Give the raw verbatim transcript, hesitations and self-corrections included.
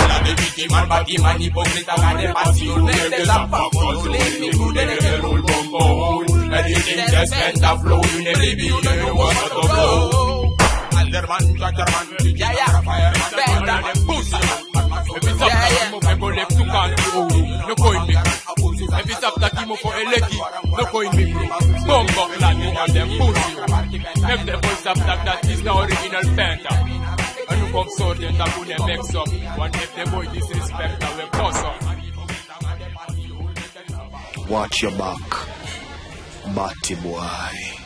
Ala den pikin man, baki man, hypocrite, ala den pasi, unu e de sapa, unu e de sapa, unu e de sapa. Everything just bend and flow, you never be, you don't know what to do. Alderman, Jackerman, yeah, yeah. Bend and pussy. Every time I move, I go left to country, oh, no going me. Every time that I move for a lucky, no going me. Bomb up, land on them pussy. If the boys stop that, that is the original Panther. And you come so, then that would make some. One if the boy disrespect, I will cause some. Watch your back, batty boy.